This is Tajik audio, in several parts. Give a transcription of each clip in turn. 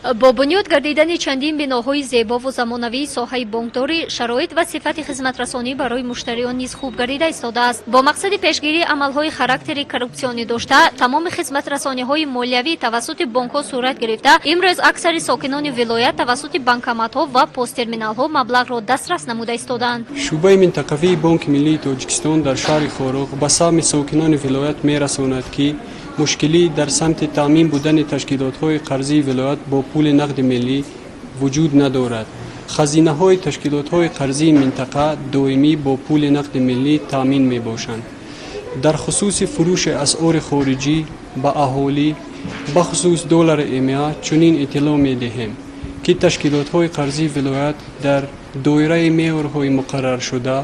Бо бунёд гардидани чандин биноҳои зебову замонавии соҳаи бонкдорӣ, шароит ва сифати хизматрасонӣ барои муштариён низ хуб гардида истодааст. Бо мақсади пешгирии амалҳои характери коррупсионӣ дошта, тамоми хизматрасониҳои молиявӣ тавассути бонкҳо сурат гирифта, имрӯз аксари сокинони вилоят тавассути банкоматҳо ва посттерминалҳо маблағро дастрас намуда истодаанд. Шӯъбаи минтақавии Бонки миллии Тоҷикистон дар шаҳри Хоруғ ба самъи сокинони вилоят мерасонад, ки мушкилӣ дар самти таъмин будани ташкилотҳои қарзии вилоят бо пули нақди миллӣ вуҷуд надорад. Хазинаҳои ташкилотҳои қарзии минтақа доимӣ бо пули нақди миллӣ таъмин мебошанд. Дар хусуси фурӯши асъори хориҷӣ ба аҳолӣ, бахусус доллари ЭМА, чунин иттилоъ медиҳем, ки ташкилотҳои қарзии вилоят дар доираи меъёрҳои муқарраршуда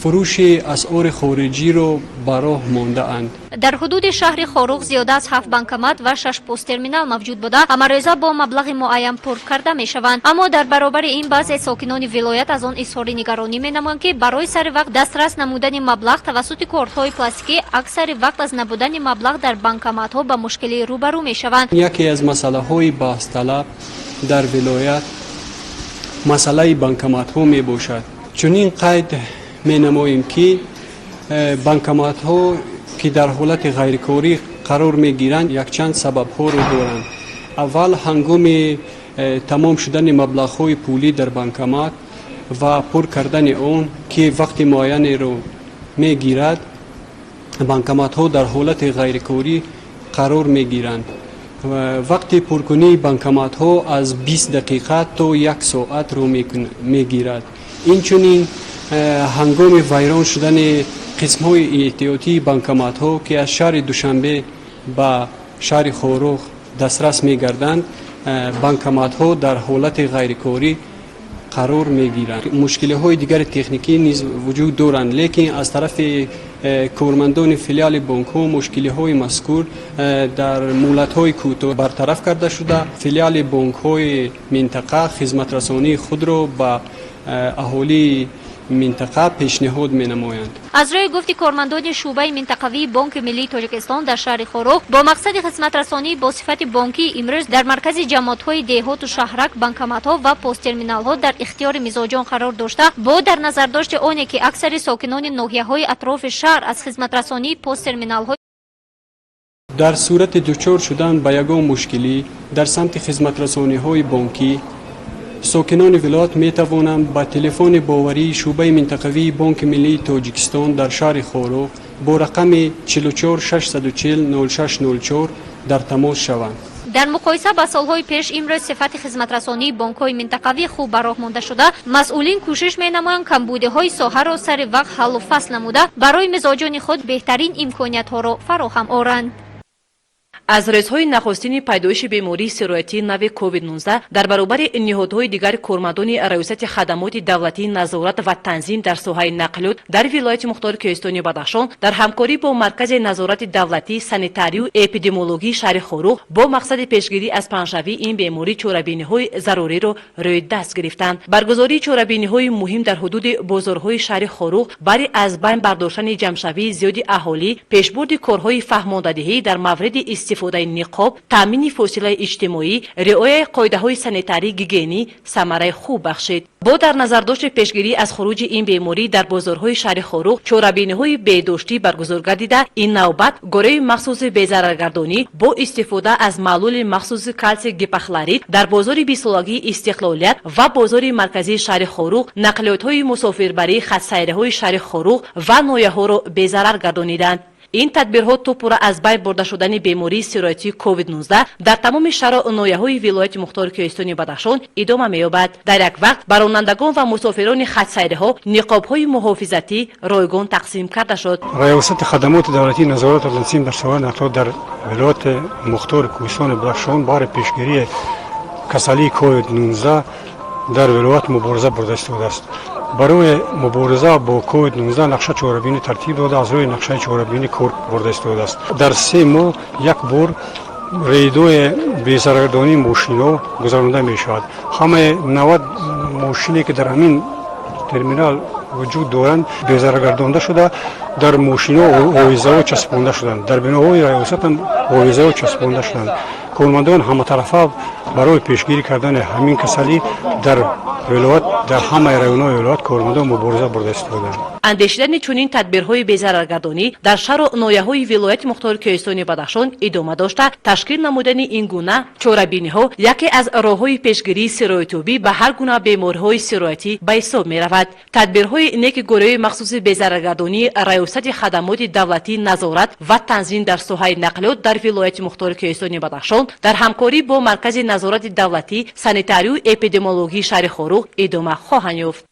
фурӯши асъори хориҷиро ба роҳ мондаанд. Дар ҳудуди шаҳри Хоруғ зиёда аз ҳафт банкомат ва шаш посттерминал мавҷуд буда, ҳамарӯза бо маблағи муайян пур карда мешаванд. Аммо дар баробари ин баъзе сокинони вилоят аз он изҳори нигаронӣ менамоянд, ки барои сари вақт дастрас намудани маблағ тавассути кортҳои пластикӣ аксари вақт аз набудани маблағ дар банкоматҳо ба мушкилӣ рӯбарӯ мешаванд. Яке аз масъалаҳои баҳсталаб дар вилоят масъалаи банкоматҳо мебошад. Чунин қайд менамоем, ки банкоматҳо, ки дар ҳолати ғайрикорӣ қарор мегиранд, якчанд сабабҳоро доранд. Аввал, ҳангоми тамом шудани маблағҳои пулӣ дар банкомат ва пур кардани он, ки вақти муайянеро мегирад, банкоматҳо дар ҳолати ғайрикорӣ қарор мегиранд. Вақти пуркунии банкоматҳо аз 20 дақиқа то як соатро мегирад. Инчунин ҳангоми вайрон шудани қисмҳои эҳтиётии банкоматҳо, ки аз шаҳри Душанбе ба шаҳри Хоруғ дастрас мегарданд, банкоматҳо дар ҳолати ғайрикорӣ қарор мегиранд. Мушкилиҳои дигари техникӣ низ вуҷуд доранд, лекин аз тарафи кормандони филиали бонкҳо мушкилиҳои мазкур дар муҳлатҳои кӯтоҳ бартараф карда шуда, филиали бонкҳои минтақа хизматрасонии худро ба аҳолии минтақа пешниҳод менамоянд. Аз рӯи гуфти кормандони шӯъбаи минтақавии Бонки миллии Тоҷикистон дар шаҳри Хоруғ, бо мақсади хизматрасонӣ бо сифати бонкӣ имрӯз дар маркази ҷамоатҳои деҳоту шаҳрак банкоматҳо ва посттерминалҳо дар ихтиёри мизоҷон қарор дошта, бо дар назардошти оне ки аксари сокинони ноҳияҳои атрофи шаҳр аз хизматрасонии посттерминалҳо Дар сурати дучор шудан ба ягон мушкилӣ дар самти хизматрасониҳои бонкӣ, сокинони вилоят метавонанд ба телефони боварии шӯъбаи минтақавии Бонки миллии Тоҷикистон дар шаҳри Хоруғ бо рақами 44 640 0604 дар тамос шаванд. Дар муқоиса ба солҳои пеш имрӯз сифати хизматрасонии бонкҳои минтақавӣ хуб ба роҳ монда шуда, масъулин кӯшиш менамоянд камбудиҳои соҳаро сари вақт ҳаллу фасл намуда, барои мизоҷони худ беҳтарин имкониятҳоро фароҳам оранд. Аз рӯзҳои нахустини пайдоиши бемории сироятии нави COVID-19 дар баробари ниҳодҳои дигар кормандони Раёсати хадамоти давлатии назорат ва танзим дар соҳаи нақлиёт дар вилояти мухтори Кӯҳистони Бадахшон дар ҳамкорӣ бо Маркази назорати давлатии санитарию эпидемиологии шаҳри Хоруғ бо мақсади пешгирӣ аз паҳншавии ин беморӣ чорабиниҳои заруриро рӯи даст гирифтанд. Баргузории чорабиниҳои муҳим дар ҳудуди бозорҳои шаҳри Хоруғ барои аз байн бардоштани ҷамъшавии зиёди аҳолӣ, пешбурди корҳои фаҳмондадиҳӣ дар мавриди истифодаи ниқоб, таъмини фосилаи иҷтимоӣ, риояи қоидаҳои санитарӣ гигиенӣ самараи хуб бахшид. Бо дар назардошти пешгирӣ аз хуруҷи ин беморӣ дар бозорҳои шаҳри Хоруғ чорабиниҳои беҳдоштӣ баргузор гардида, ин навбат гурӯҳи махсуси безараргардонӣ бо истифода аз маҳлули махсуси калсий гипохлорид дар бозори 20-солагии истиқлолият ва бозори марказии шаҳри Хоруғ нақлиётҳои мусофирбарии хатсайраҳои шаҳри Хоруғ ва ноҳияҳоро безарар гардониданд. Ин тадбирҳо то пурра аз байн бурда шудани бемории сироятии COVID-19 дар тамоми шаҳру ноҳияҳои вилояти мухтори Кӯҳистони Бадахшон идома меёбад. Дар як вақт ба ронандагон ва мусофирони хатсайраҳо ниқобҳои муҳофизатӣ ройгон тақсим карда шуд. Раёсати хадамоти давлатии назорат ва танзим дар соҳаи нақлиёт дар вилояти мухтори Кӯҳистони Бадахшон баҳри пешгирии касалии COVID-19 дар вилоят мубориза бурда истодааст. Барои мубориза бо COVID-19 нақша чорабинӣ тартиб дода, аз рӯи нақшаи чорабинӣ кор бурда истодааст. Дар 3 моҳ як бор рейдои безараргардонии мошинҳо гузаронда мешавад. Ҳамаи 90 мошине, ки дар ҳамин терминал вуҷуд доранд, безараргардонда шуда, дар мошинҳо овезаҳо часпонда шуданд, дар биноҳои раёсатам овезаҳо часпонда шуданд. Кормандон ҳаматарафа барои пешгирӣ кардани ҳамин касалӣ дар вилоят, дар ҳамаи районҳои вилоят кормандон мубориза бурда истодаанд. Андешидани чунин тадбирҳои безараргардонӣ дар шаҳру ноҳияҳои вилояти мухтори Кӯҳистони Бадахшон идома дошта, ташкил намудани ин гуна чорабиниҳо яке аз роҳҳои пешгирии сироятёбӣ ба ҳар гуна бемориҳои сироятӣ ба ҳисоб меравад. Тадбирҳои неки гурӯҳи махсуси безараргардонии Раёсати хадамоти давлатии назорат ва танзим дар соҳаи нақлиёт дар вилояти мухтори Кӯҳистони Бадахшон дар ҳамкорӣ бо Маркази назорати давлатӣ санитарию эпидемиологии шаҳри Хоруғ идома хоҳанд ёфт.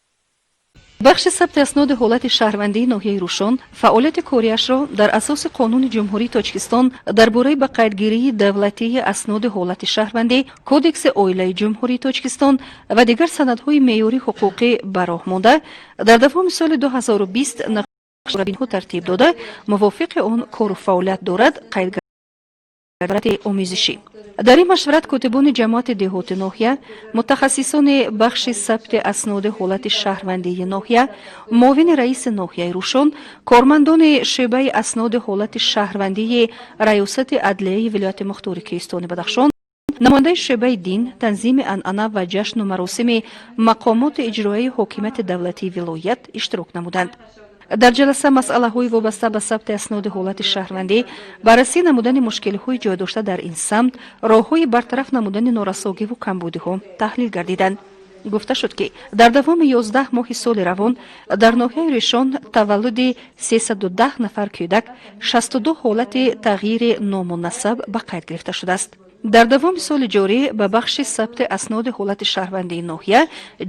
Бахши сабти асноди ҳолати шаҳрвандии ноҳияи Рӯшон фаъолияти кориашро дар асоси Қонуни Ҷумҳурии Тоҷикистон дар бораи ба қайдгирии давлатии асноди ҳолати шаҳрвандӣ, Кодекси оилаи Ҷумҳурии Тоҷикистон ва дигар санадҳои меъёрии ҳуқуқӣ ба роҳ монда, дар давоми соли 2020 нақшабинҳо тартиб дода, мувофиқи он кору фаъолият дорад. Қайд омӯзишӣ дар ин машварат котибони ҷамоати деҳоти ноҳия, мутахассисони бахши сабти асноди ҳолати шаҳрвандии ноҳия, муовини раиси ноҳияи Рӯшон, кормандони шӯъбаи асноди ҳолати шаҳрвандии Раёсати адлияи вилояти мухтори Кӯҳистони Бадахшон, намояндаи шӯъбаи дин, танзими анъана ва ҷашну маросими мақомоти иҷроияи ҳокимияти давлатии вилоят иштирок намуданд. Дар ҷаласа масъалаҳои вобаста ба сабти асноди ҳолати шаҳрвандӣ, баррасӣ намудани мушкилиҳои ҷой дошта дар ин самт, роҳҳои бартараф намудани норасогиву камбудиҳо таҳлил гардиданд. Гуфта шуд, ки дар давоми 11 моҳи соли равон дар ноҳияи Рӯшон таваллуди 310 нафар кӯдак, 62 ҳолати тағйири ному насаб ба қайд гирифта шудааст. Дар давоми соли ҷорӣ ба бахши сабти асноди ҳолати шаҳрвандии ноҳия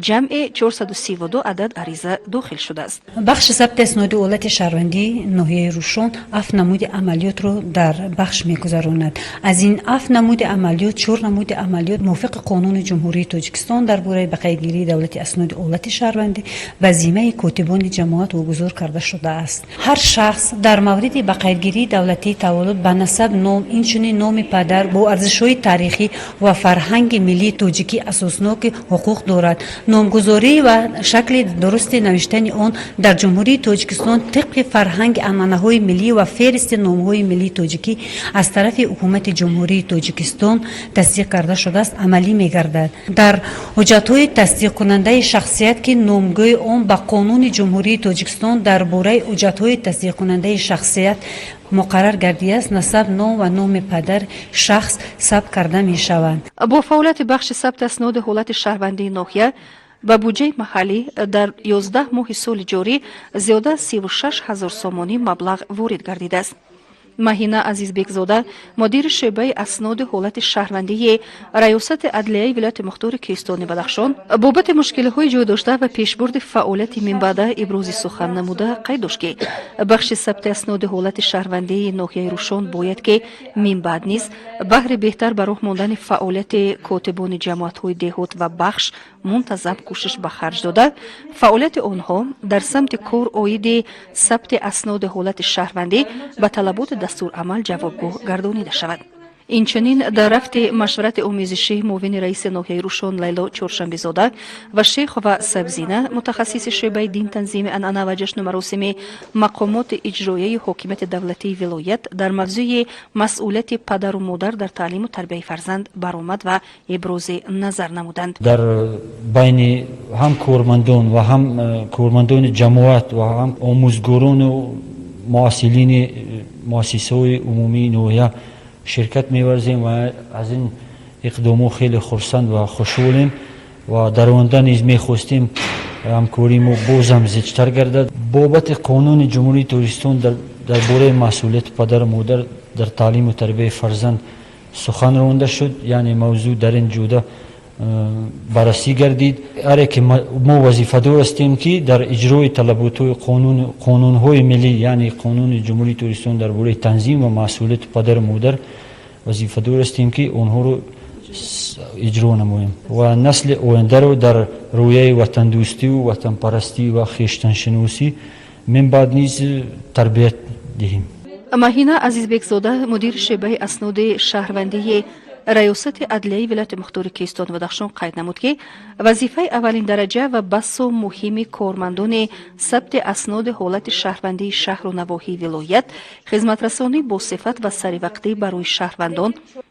ҷамъи 432 адад ариза дохил шудааст. Бахши сабти асноди ҳолати шаҳрвандии ноҳияи Рӯшон ҳафт намуди амалиётро дар бахш мегузаронад. Аз ин ҳафт намуди амалиёт чор намуди амалиёт мувофиқи Қонуни Ҷумҳурии Тоҷикистон дар бораи ба қайдгирии давлати асноди ҳолати шаҳрвандӣ ба зиммаи котибони ҷамоат вогузор карда шудааст. Ҳар шахс дар мавриди ба қайдгирии давлатии таваллуд ба насаб, ном, инчунин номи падар бо арзишҳои таърихӣ ва фарҳанги миллии тоҷикӣ асосноки ҳуқуқ дорад. Номгузорӣ ва шакли дурусти навиштани он дар Ҷумҳурии Тоҷикистон тибқи фарҳанги анъанаҳои миллӣ ва феҳристи номҳои миллии тоҷикӣ аз тарафи Ҳукумати Ҷумҳурии Тоҷикистон тасдиқ карда шудааст, амалӣ мегардад. Дар ҳуҷҷатҳои тасдиқкунандаи шахсият, ки номгӯи он ба Қонуни Ҷумҳурии Тоҷикистон дар бораи ҳуҷҷатҳои тасдиқкунандаи шахсият муқаррар гардидааст, насаб, ном ва номи падар шахс сабт карда мешаванд. Бо фаъолияти бахши сабти асноди ҳолати шаҳрвандии ноҳия ба буҷаи маҳаллӣ дар 11 моҳи соли ҷорӣ зиёда аз 36 ҳазор сомонӣ маблағ ворид гардидааст. Маҳина Азизбекзода, мудири шӯъбаи асноди ҳолати шаҳрвандии Раёсати адлияи вилояти мухтори Кӯҳистони Бадахшон, бобати мушкилиҳои ҷойдошта ва пешбурди фаъолияти минбаъда ибрози сухан намуда, қайд дошт, ки бахши сабти асноди ҳолати шаҳрвандии ноҳияи Рӯшон бояд ки минбаъд низ баҳри беҳтар ба роҳ мондани фаъолияти котибони ҷамоатҳои деҳот ва бахш мунтазам кӯшиш ба харҷ дода, фаъолияти онҳо дар самти кор оиди сабти асноди ҳолати шаҳрвандӣ ба талаботи дастурамал ҷавобгӯ гардонида шавад. Инчунин дар рафти машварати омӯзишӣ муовини раиси ноҳияи Рӯшон Лайло Чоршанбезода ва Шейхова Сабзина, мутахассиси шӯъбаи дин, танзими анъана ва ҷашну маросими мақомоти иҷроияи ҳокимияти давлатии вилоят дар мавзӯи масъулияти падару модар дар таълиму тарбияи фарзанд баромад ва ибрози назар намуданд. Дар байни ҳам кормандон ва ҳам кормандони ҷамоат ва ҳам омӯзгорону муҳассилини муассисаҳои умумии ноҳия ширкат меварзем ва аз ин иқдомҳо хеле хурсанд ва хушҳолем ва дар оянда низ мехостем ҳамкории мо бозам зичтар гардад. Бобати Қонуни Ҷумҳурии Тоҷикистон дар бораи масъулияти падару модар дар таълиму тарбияи фарзанд сухан ронда шуд, яъне мавзӯъ дар ин ҷода баррасӣ гардид. Ҳаре ки мо вазифадор ҳастем, ки дар иҷрои талаботҳои қонунҳои миллӣ, яъне Қонуни Ҷумҳурии Тоҷикистон дар бораи танзим ва масъулияти падару модар, вазифадор ҳастем, ки онҳоро иҷро намоем ва насли ояндаро дар рӯяи ватандӯстиву ватанпарастӣ ва хештаншиносӣ минбаъд низ тарбият диҳем. Маҳина Азизбекзода, мудири шӯъбаи асноди шаҳрвандии Раёсати адлияи вилояти мухтори Кӯҳистони Бадахшон, қайд намуд, ки вазифаи аввалин дараҷа ва басо муҳими кормандони сабти асноди ҳолати шаҳрвандии шаҳру навоҳии вилоят хизматрасонӣ босифат ва саривақтӣ барои шаҳрвандон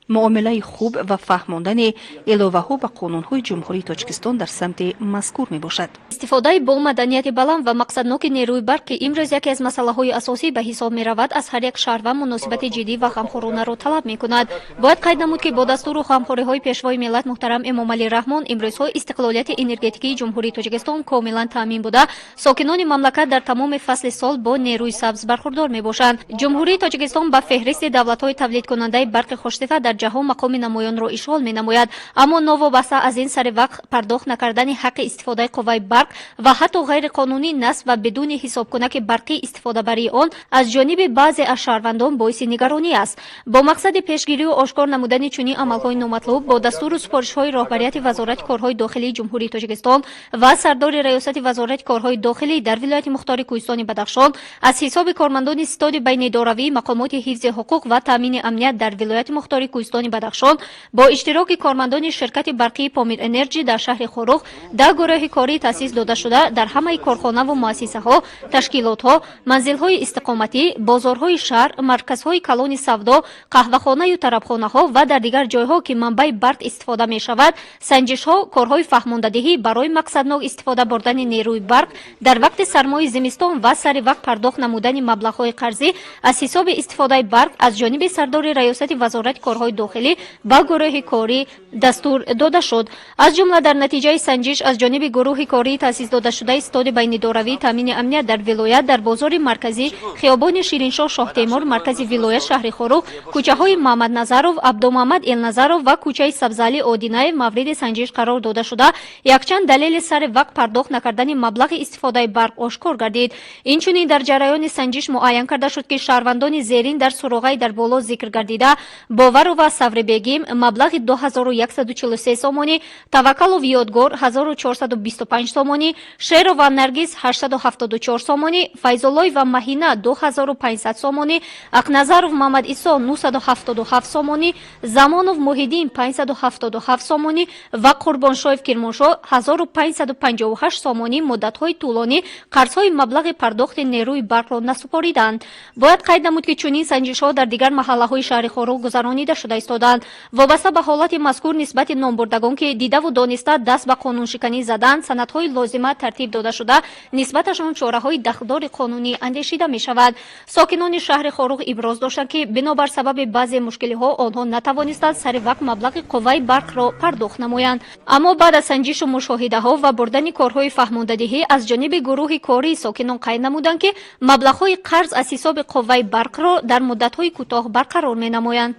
Муомилаи хуб ва фаҳмондани иловаҳо ба қонунҳои Ҷумҳурии Тоҷикистон дар самти мазкур мебошад. Истифодаи бо маданияти баланд ва мақсадноки нерӯи барқ, ки имрӯз яке аз масъалаҳои асосӣ ба ҳисоб меравад, аз ҳар як шаҳрванд муносибати ҷиддӣ ва ғамхоронаро талаб мекунад. Бояд қайд намуд, ки бо дастуру ғамхориҳои Пешвои миллат муҳтарам Эмомалӣ Раҳмон имрӯзҳо истиқлолияти энергетикии Ҷумҳурии Тоҷикистон комилан таъмин буда, сокинони мамлакат дар тамоми фасли сол бо нерӯи сабз бархурдор мебошанд. Ҷумҳурии Тоҷикистон ба феҳристи давлатҳои тавлидкунандаи барқи хушсифат дар ҷаҳон мақоми намоёнро ишғол менамояд. Аммо новобаста аз ин, сари вақт пардохт накардани ҳаққи истифодаи қувваи барқ ва ҳатто ғайриқонунӣ насб ва бидуни ҳисобкунаки барқӣ истифодабарии он аз ҷониби баъзе аз шаҳрвандон боиси нигаронӣ аст. Бо мақсади пешгирию ошкор намудани чунин амалҳои номатлуб, бо дастуру супоришҳои роҳбарияти Вазорати корҳои дохилии Ҷумҳурии Тоҷикистон ва сардори Раёсати Вазорати корҳои дохилӣ дар вилояти мухтори Кӯҳистони Бадахшон, аз ҳисоби кормандони ситоди байниидоравии мақомоти ҳифзи ҳуқуқ ва таъмини амният дар вилояти мухтори Кӯҳистони Бадахшон бо иштироки кормандони ширкати барқии Помир Энерҷи дар шаҳри Хоруғ 10 гурӯҳи корӣ таъсис дода шуда, дар ҳамаи корхонаву муассисаҳо, ташкилотҳо, манзилҳои истиқоматӣ, бозорҳои шаҳр, марказҳои калони савдо, қаҳвахонаю тарабхонаҳо ва дар дигар ҷойҳо, ки манбаи барқ истифода мешавад, санҷишҳо, корҳои фаҳмондадиҳӣ барои мақсаднок истифода бурдани нерӯи барқ дар вақти сармои зимистон ва сари вақт пардохт намудани маблағҳои қарзӣ аз ҳисоби истифодаи барқ аз ҷониби сардори Раёсати Вазорати корҳои дохилӣ ба гурӯҳи корӣ дастур дода шуд. Аз ҷумла, дар натиҷаи санҷиш аз ҷониби гурӯҳи кории таъсис додашудаи ситоди байниидоравии таъмини амният дар вилоят, дар бозори марказӣ, хиёбони Шириншоҳ Шоҳтемур, маркази вилоят, шаҳри Хоруғ, кӯчаҳои Маҳмадназаров, Абдумаҳмад Элназаров ва кӯчаи Сабзалӣ Одинаев мавриди санҷиш қарор дода шуда, якчанд далели сари вақт пардохт накардани маблағи истифодаи барқ ошкор гардид. Инчунин, дар ҷараёни санҷиш муайян карда шуд, ки шаҳрвандони зерин дар суроғаи дар боло зикр гардида: Боварова Саврибегим маблағи 2143 сомонӣ, Таваккалов Ёдгор 1425 сомонӣ, Шерова Наргиз 874 сомонӣ, Файзуллоева Маҳина 2500 сомонӣ, Ақназаров Мамадисо 977 сомонӣ, Замонов Муҳиддин 577 сомонӣ ва Қурбоншоев Кирмоншоҳ 1558 сомонӣ муддатҳои тӯлонӣ қарзҳои маблағи пардохти нерӯи барқро насупориданд. Бояд қайд намуд, ки чунин санҷишҳо дар дигар маҳаллаҳои шаҳри Хоруғ гузаронида шуда истодаанд. Вобаста ба ҳолати мазкур, нисбати номбурдагон, ки дидаву дониста даст ба қонуншиканӣ заданд, санадҳои лозима тартиб дода шуда, нисбаташон чораҳои дахлдори қонунӣ андешида мешавад. Сокинони шаҳри Хоруғ иброз доштанд, ки бинобар сабаби баъзе мушкилиҳо онҳо натавонистанд сари вақт маблағи қувваи барқро пардохт намоянд. Аммо баъд аз санҷишу мушоҳидаҳо ва бурдани корҳои фаҳмондадиҳӣ аз ҷониби гурӯҳи корӣ, сокинон қайд намуданд, ки маблағҳои қарз аз ҳисоби қувваи барқро дар муддатҳои кӯтоҳ барқарор менамоянд.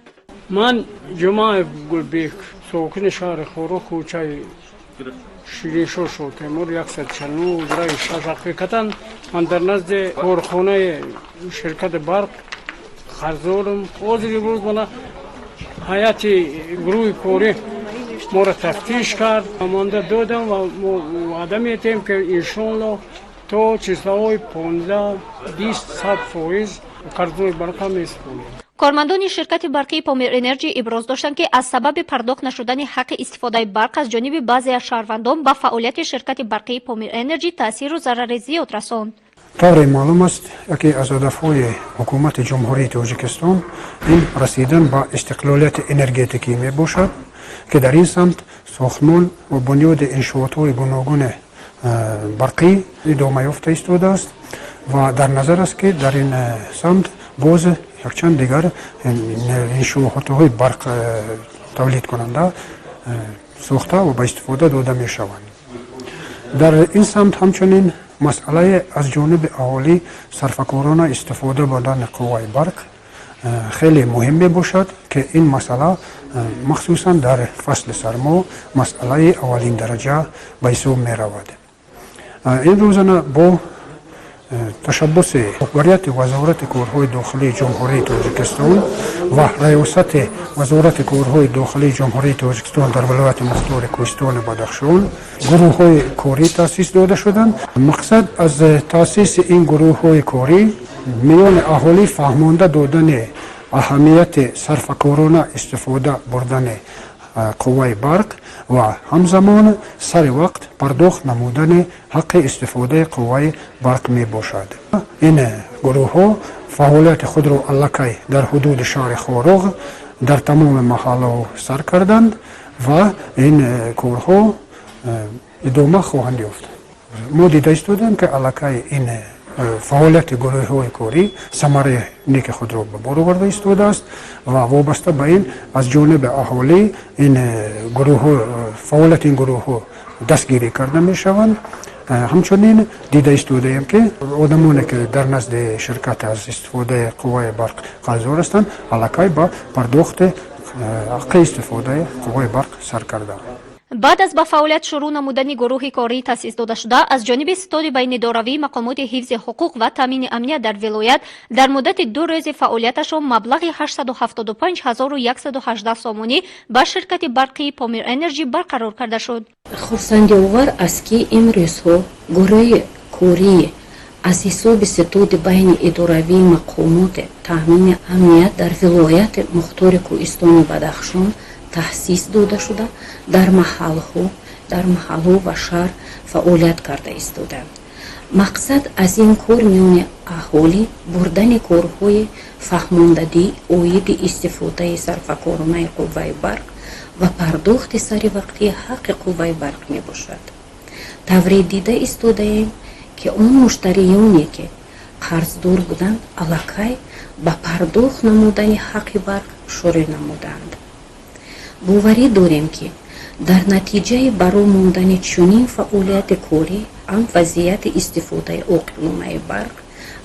Ман Ҷумаев Гулбек, сокини шаҳри Хоруғ, кӯчаи Шириншоҳ Шоҳтемур, 149, ҳуҷраи 6. Ҳақиқатан, ман дар назди корхонаи ширкати барқ қарздорам. Ҳозир имрӯз мана ҳайати гурӯҳи корӣ моро тафтиш кард, монда додам ва мо ваъда метиҳем, ки иншоалло то числоҳои 15, 20, 100% қарзҳои барқа месупорем. Кормандони ширкати барқии Помир Энерҷи иброз доштанд, ки аз сабаби пардохт нашудани ҳаққи истифодаи барқ аз ҷониби баъзе аз шаҳрвандон ба фаъолияти ширкати барқии Помир Энерҷи таъсиру зарари зиёд расонд. Тавре маълум аст, яке аз ҳадафҳои Ҳукумати Ҷумҳурии Тоҷикистон ин расидан ба истиқлолияти энергетикӣ мебошад, ки дар ин самт сохтмон ва бунёди иншоотҳои гуногуни барқӣ идома ёфта истодааст ва дар назар аст, ки дар ин самт боз якчанд дигар иншоотҳои барқ тавлидкунанда сохта ва ба истифода дода мешаванд. Дар ин самт ҳамчунин масъалаи аз ҷониби аҳолӣ сарфакорона истифода бурдани қувваи барқ хеле муҳим мебошад, ки ин масъала махсусан дар фасли сармо масъалаи аввалин дараҷа ба ҳисоб меравад. Ин рӯзана бо ташаббуси роҳбарияти Вазорати корҳои дохилии Ҷумҳурии Тоҷикистон ва Раёсати Вазорати корҳои дохилии Ҷумҳурии Тоҷикистон дар вилояти мухтори Кӯҳистони Бадахшон гурӯҳҳои корӣ таъсис дода шуданд. Мақсад аз таъсиси ин гурӯҳҳои корӣ миёни аҳолӣ фаҳмонда додани аҳамияти сарфакорона истифода бурдани қувваи барқ ва ҳамзамон сари вақт пардохт намудани ҳаққи истифодаи қувваи барқ мебошад. Ин гурӯҳҳо фаъолияти худро аллакай дар ҳудуди шаҳри Хоруғ Дар тамоми маҳаллаҳо сар карданд ва ин корҳо идома хоҳанд ёфт. Мо дида истодаем, ки аллакай ин фаъолияти гурӯҳҳои корӣ самараи неки худро ба бор оварда истодааст ва вобаста ба ин аз ҷониби аҳолӣ ин гурӯҳҳо, фаъолияти ин гурӯҳҳо дастгирӣ карда мешаванд. Ҳамчунин дида истодаем, ки одамоне, ки дар назди ширкат аз истифодаи қувваи барқ қарздор ҳастанд, аллакай ба пардохти ҳаққи истифодаи қувваи барқ сар карданд. Баъд аз ба фаъолият шурӯъ намудани гурӯҳи кории таъсис додашуда аз ҷониби ситоди байнидоравии мақомоти ҳифзи ҳуқуқ ва таъмини амният дар вилоят, дар муддати 2 рӯзи фаъолияташон маблағи 875 118 сомонӣ ба ширкати барқии Помир Энерҷи барқарор карда шуд. Хурсандиовар аст, ки имрӯзҳо гурӯҳи кории аз ҳисоби ситоди байни идоравии мақомоти таъмини амният дар вилояти мухтори Кӯҳистони Бадахшон таъсис дода шуда, дар маҳалҳо ва шаҳр фаъолият карда истодаанд. Мақсад аз ин кор миёни аҳолӣ бурдани корҳои фаҳмондадӣ оиди истифодаи сарфакоронаи қувваи барқ ва пардохти саривақтии ҳаққи қувваи барқ мебошад. Тавре дида истодаем, ки он муштариёне, ки қарздор буданд, аллакай ба пардохт намудани ҳаққи барқ шурӯъ намуданд. Боварӣ дорем, ки дар натиҷаи ба роҳ мондани чунин фаъолияти корӣ ҳам вазъияти истифодаи оқилонаи барқ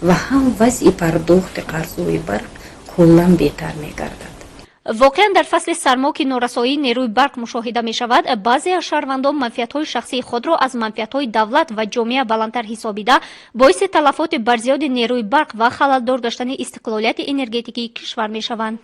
ва ҳам вазъи пардохти қарзҳои барқ куллан беҳтар мегардад. Воқеан, дар фасли сармо, ки норасоии нерӯи барқ мушоҳида мешавад, баъзе аз шаҳрвандон манфиатҳои шахсии худро аз манфиатҳои давлат ва ҷомеа баландтар ҳисобида, боиси талафоти барзиёди нерӯи барқ ва халалдор гаштани истиқлолияти энергетикии кишвар мешаванд.